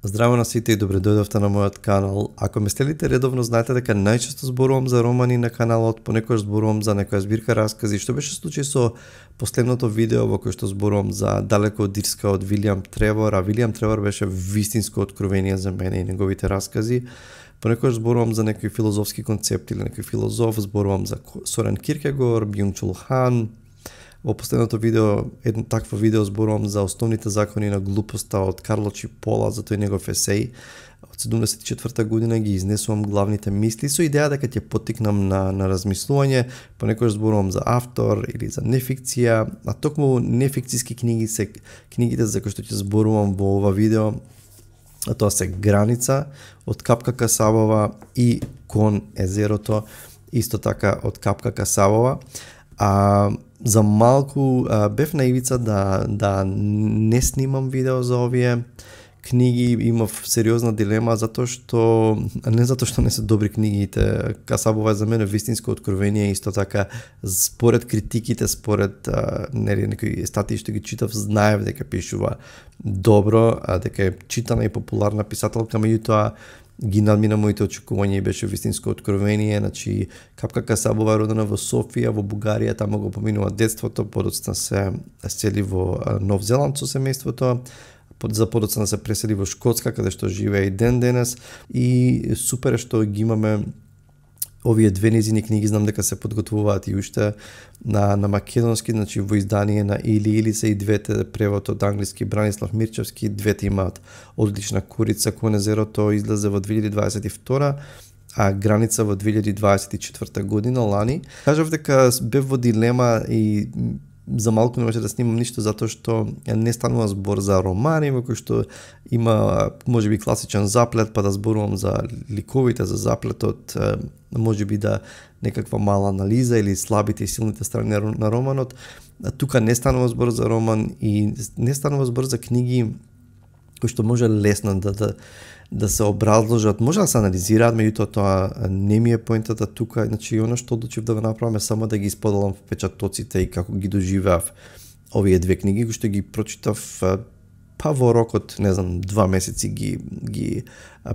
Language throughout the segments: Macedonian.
Здраво на сите и добре дојдовте на мојот канал. Ако ме следите редовно, знаете дека најчесто зборувам за романи на каналот, понекогаш зборувам за некоја збирка раскази, што беше случај со последното видео во кој што зборувам за Далеко од Ирска од Вилијам Тревор, а Вилијам Тревор беше вистинско откровение за мене и неговите раскази. Понекогаш зборувам за некој филозофски концепт или некој филозоф, зборувам за Сорен Киркегор, Бјунг-чул Хан. Во последното видео, едно такво видео зборувам за основните закони на глупоста од Карло Чипола, за тој негов есеј. Од 74 година ги изнесувам главните мисли со идеја дека ќе поттикнам на размислување. Понекогаш зборувам за автор или за нефикција, а токму нефикциски книги се книгите за кои што ќе зборувам во ова видео. А тоа се Граница од Капка Касабова и Кон езерото, исто така од Капка Касабова. За малку бев на ивица да не снимам видео за овие книги, имав сериозна дилема затоа што не се добри книгите. Касабова е за мене вистинско откровение, исто така според критиките, според некои статии што ги читав, знаев дека пишува добро, дека е читана и популарна писателка, меѓутоа ги надмина моите очекувања и беше вистинско откровение. Значи, Капка Касабова е родена во Софија, во Бугарија, таму го поминува детството, подоцна се сели во Нов Зеланд со семејството, за подоцна се пресели во Шкотска, каде што живее и ден денес, и супер е што ги имаме овие две незини книги. Знам дека се подготвуваат и уште на македонски, значи во издание на или се и двете, превод од англиски Бранислав Мирчевски, двете имаат одлична курица. Кон езерото излезе во 2022, а Граница во 2024 година, лани. Кажав дека бев во дилема и за малку немаше да снимам ништо затоа што не станува збор за романи во кој што има можеби класичен заплет, па да зборувам за ликовите, за заплетот, можеби да некаква мала анализа или слабите и силните страни на романот. Тука не станува збор за роман и не станува збор за книги кои што може лесно да се образложат, може да се анализираат, меѓутоа тоа не ми е поентата тука. Значи, она што одлучив да го направам е само да ги споделам впечатоците и како ги доживеав овие две книги, кои што ги прочитав па во рокот, не знам, 2 месеци ги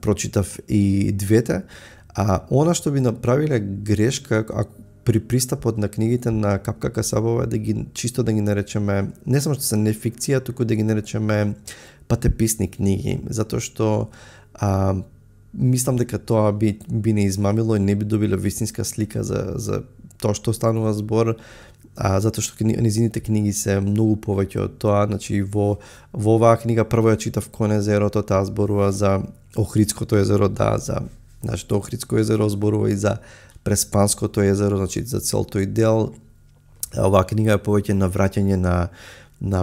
прочитав и двете. А она што би направиле грешка при пристапот на книгите на Капка Касабова е да ги чисто да ги наречеме, не само што се не фикција, туку да ги наречеме патеписни книги, затоа што мислам дека тоа би не измамило и не би добило вистинска слика за тоа што станува збор, затоа што незините книги се многу повеќе од тоа. Значи во оваа книга прво ја читав Кон езерото, таа зборува за Охридското езеро, значи тоа Охридско езеро зборува и за Преспанското езеро, значи за цел тој дел. Оваа книга е повеќе на враќање на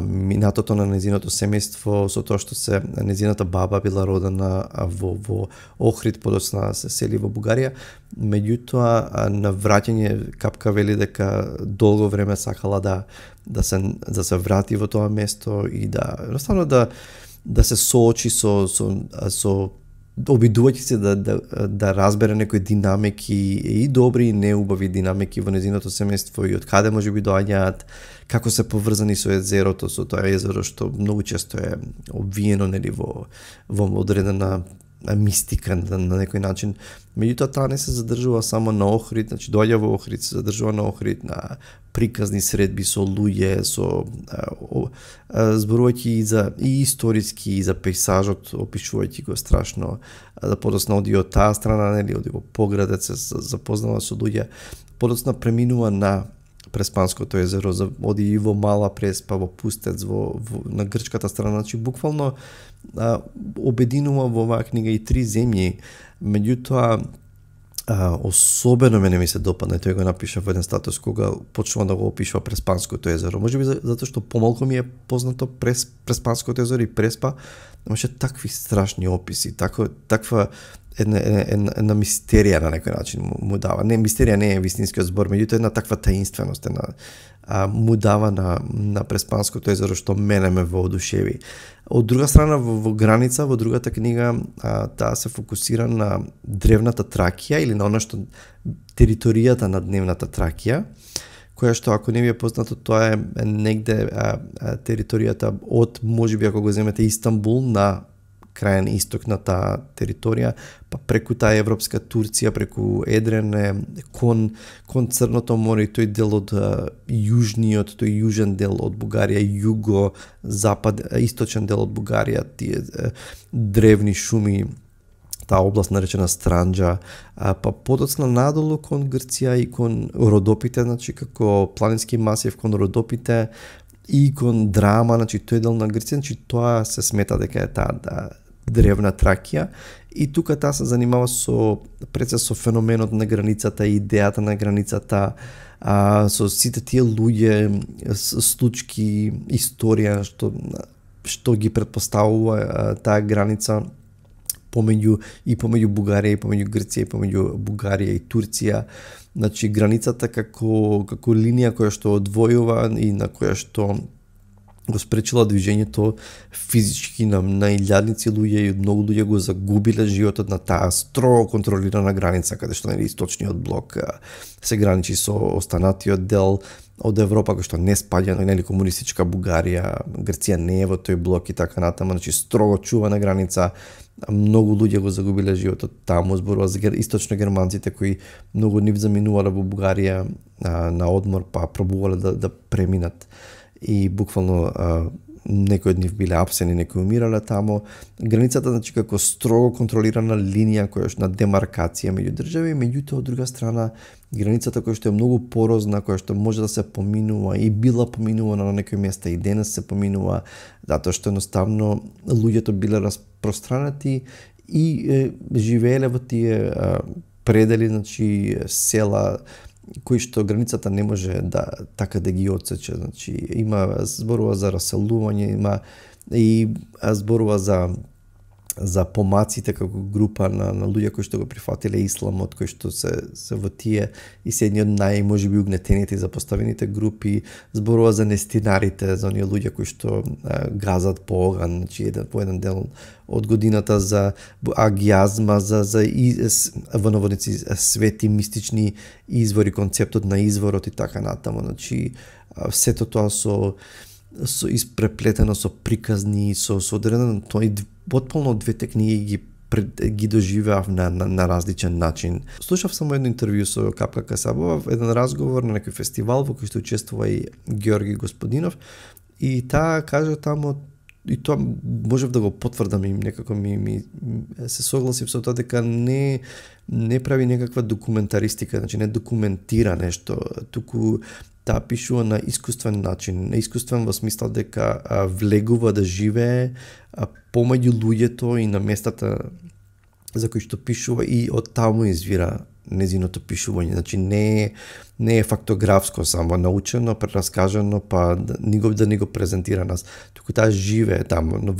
минатото на незиното семејство, со тоа што незината баба била родена во Охрид, подоцна се сели во Бугарија. Меѓутоа, на враќање Капка вели дека долго време сакала да се врати во тоа место и едноставно да се соочи со обидувајќи се да разбере некои динамики и добри и неубави динамики во незиното семејство и од каде можеби доаѓаат, како се поврзани со езерото, со тоа езеро што многу често е обвиено во одредена мистика на некој начин. Меѓутоа таа не се задржува само на Охрид, значи доаѓа во Охрид, се задржува на Охрид, на приказни средби со луѓе, зборувајќи и историски и за пејзажот, опишувајќи го страшно, да подоцна оди од таа страна, нели, оди во Поградец, се запознава со луѓе, подоцна преминува на Преспанското езеро, оди и во Мала Преспа, во Пустец, на грчката страна, значи буквално обединува во оваа книга и 3 земји. Меѓутоа, особено мене ми се допадна, тој го напиша во еден статус кога почнува да го опишува Преспанското езеро. Можеби затоа што помалку ми е познато Преспанското езеро и Преспа, имаше такви страшни описи, таква една мистерија на некој начин му дава. Не, мистерија не е вистинскиот збор, меѓутоа една таква таинственост му дава на Преспанското езеро што мене ме воодушеви. Од друга страна, во Граница, во другата книга, таа се фокусира на древната Тракија или на она што територијата на древната Тракија, која што, ако не ви е познато, тоа е негде територијата од, можеби ако го земете, Истанбул на краен исток на таа територија, па преку таа европска Турција, преку Едрене, кон Црното море и тој дел од јужниот, тој јужен дел од Бугарија, југо, запад, источен дел од Бугарија, тие древни шуми, таа област наречена Странџа, па подоцна надолу кон Грција и кон Родопите, значи како планински масив кон Родопите и кон Драма, значи тој дел на Грција, значи тоа се смета дека е таа древна Тракија и тука таа се занимава со феноменот на границата, идејата на границата, со сите тие луѓе, случки, историја што ги претпоставува таа граница помеѓу Бугарија и помеѓу Грција и помеѓу Бугарија и Турција. Значи границата како линија која што одвојува и на која што го спречила движењето физички на илјадници луѓе и многу луѓе го загубиле животот на таа строго контролирана граница каде што источниот блок се граничи со останатиот дел од Европа кој што не спаѓа на комунистичка Бугарија, Грција не е во тој блок и така натаму, значи строго чувана граница. Многу луѓе го загубиле животот таму, зборува за источно германците кои многу нив заминувале во Бугарија на одмор, па пробувале да преминат и буквално некои од нив биле апсени, некои умирале таму. Границата, значи, како строго контролирана линија која што на демаркација меѓу држави, меѓутоа од друга страна границата која што е многу порозна, која што може да се поминува и била поминувана на некои места и денес се поминува, затоа што едноставно луѓето биле распространати и живееле во тие предели, значи села кои што границата не може да ги отсече, значи има зборува за раселување, има и зборува за помаците како група на луѓе кои што го прифатиле исламот, кои што се во тие и се едни од можеби угнетените и запоставените групи, зборува за нестинарите, за оние луѓе кои што газат по оган, значи по еден дел од годината, за агијазма, за во наводници свети мистични извори, концептот на изворот и така натаму, значи сето тоа со испреплетено со приказни, со одредено тоа и потполно двете книги ги доживеав на различен начин. Слушав само едно интервју со Капка Касабова, еден разговор на некој фестивал во кој што учествува и Георги Господинов и таа кажа таму, и тоа можев да го потврдам и некако ми се согласив со тоа дека не прави некаква документаристика, значи не документира нешто, туку таа пишува на искуствен начин, на искуствен во смисла дека влегува да живее помеѓу луѓето и на местата за кои што пишува и од таму извира незиното пишување. Значи не е фактографско само научено, прераскажано, па да ни го презентира нас. Туку таа живее таму,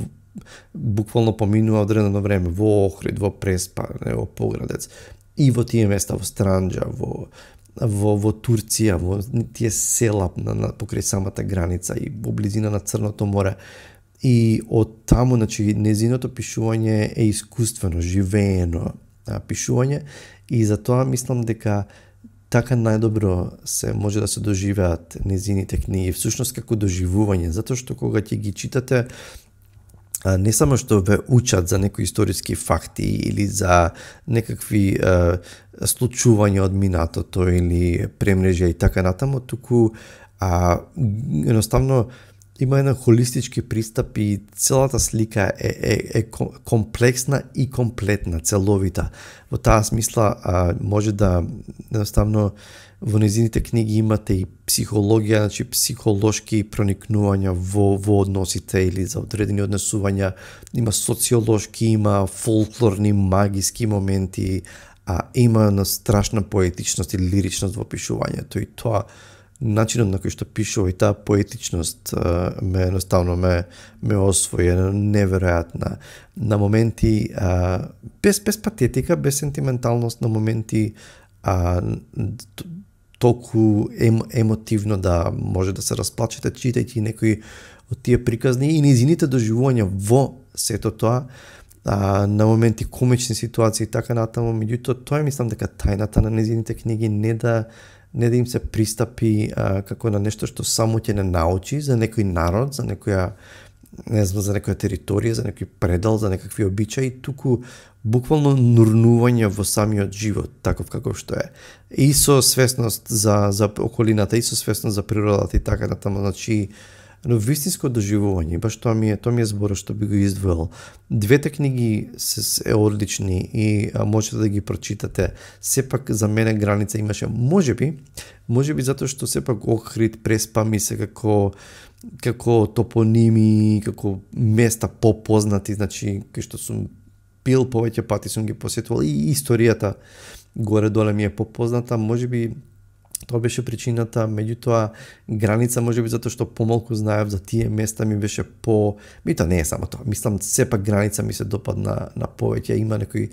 буквално поминува одредено време во Охрид, во Преспа, во Поградец и во тие места, во Странџа, во Турција, во тие села покрај самата граница и во близина на Црното море. И од таму, значи, незиното пишување е искуствено, живеено пишување и затоа мислам дека така најдобро се може да се доживеат незините книги, всушност како доживување, затоа што кога ќе ги читате не само што ве учат за некои историски факти или за некакви случувања од минатото или премрежја и така натаму, туку едноставно има еден холистички пристап и целата слика е комплексна и комплетна, целовита. Во таа смисла може да едноставно во незините книги имате и психологија, значи психолошки проникнувања во односите или за одредени однесувања, има социолошки, има фолклорни, магиски моменти, има една страшна поетичност и лиричност во пишувањето и тоа начинот на кој што пишува и таа поетичност едноставно ме освои, неверојатна. На моменти без патетика, без сентименталност, на моменти толку емотивно да може да се расплачете читајќи некои од тие приказни и низините доживувања во сето тоа, на моменти комични ситуации и така натаму, меѓутоа тоа мислам дека тајната на низините книги не да им се пристапи како на нешто што само ќе не научи за некој народ, за некоја не знам, за некоја територија, за некој предел, за некакви обичаи, туку буквално нурнување во самиот живот, таков каков што е. И со свесност за околината, и со свесност за природата и така натаму, значи, но вистинско доживување, баш тоа ми е зборот што би го издвоил. Двете книги се одлични и можете да ги прочитате. Сепак за мене Граница имаше, можеби затоа што сепак Охрид преспа ми се како топоними, како места попознати, значи кои што сум пил повеќе пати, сум ги посетувал и историјата горе-доле ми е попозната, можеби тоа беше причината, меѓутоа Граница можеби затоа што помалку знаев за тие места ми беше тоа не е само тоа. Мислам сепак Граница ми се допадна на повеќе, има некој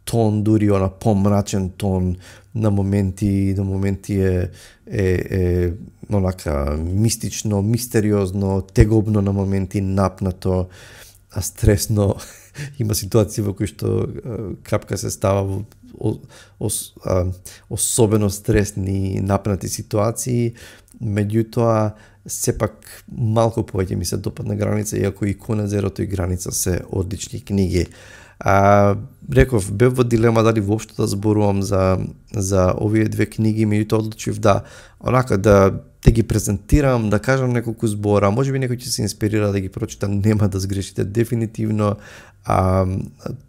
тон дури она помрачен тон на моменти е онака мистично, мистериозно, тегобно на моменти, напнато, стресно. Има ситуации во кои што Капка се става во особено стресни, напнати ситуации, меѓутоа сепак малку повеќе ми се допадна Граница, иако и Конезерото и Граница се одлични книги. Реков, бев во дилема дали воопшто да зборувам за овие две книги, меѓутоа одлучив да ги презентирам, да кажам неколку збора, можеби некој ќе се инспирира да ги прочита, нема да сгрешите дефинитивно.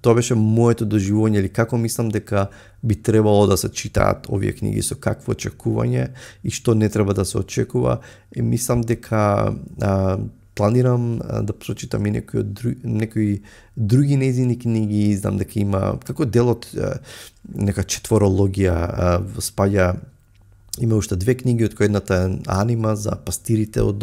Тоа беше моето доживување или како мислам дека би требало да се читаат овие книги, со какво очекување и што не треба да се очекува. И мислам дека планирам да прочитам и некои други нејзини книги, знам дека има како дел од нека четворологија спаѓа. Има уште две книги, од кои едната е анима за пастирите од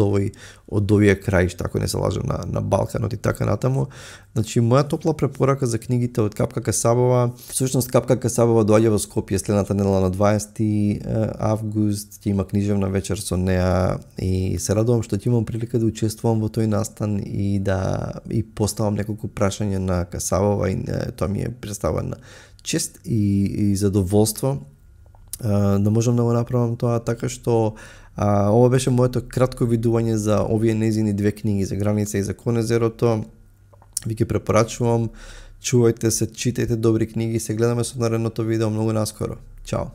овие краишта, ако не се лажам, на Балканот и така натаму. Значи, моја топла препорака за книгите од Капка Касабова, всушност Капка Касабова доаѓа во Скопје следната недела на 20 август, ќе има книжевна вечер со неа и се радувам што ќе имам прилика да учествувам во тој настан и да поставам неколку прашања на Касабова и тоа ми е представена чест и задоволство да можам да го направам тоа, така што ова беше моето кратко видување за овие нејзини две книги, за Граница и за Конезерото. Ви ги препорачувам, чувајте се, читајте добри книги, се гледаме со наредното видео многу наскоро. Чао!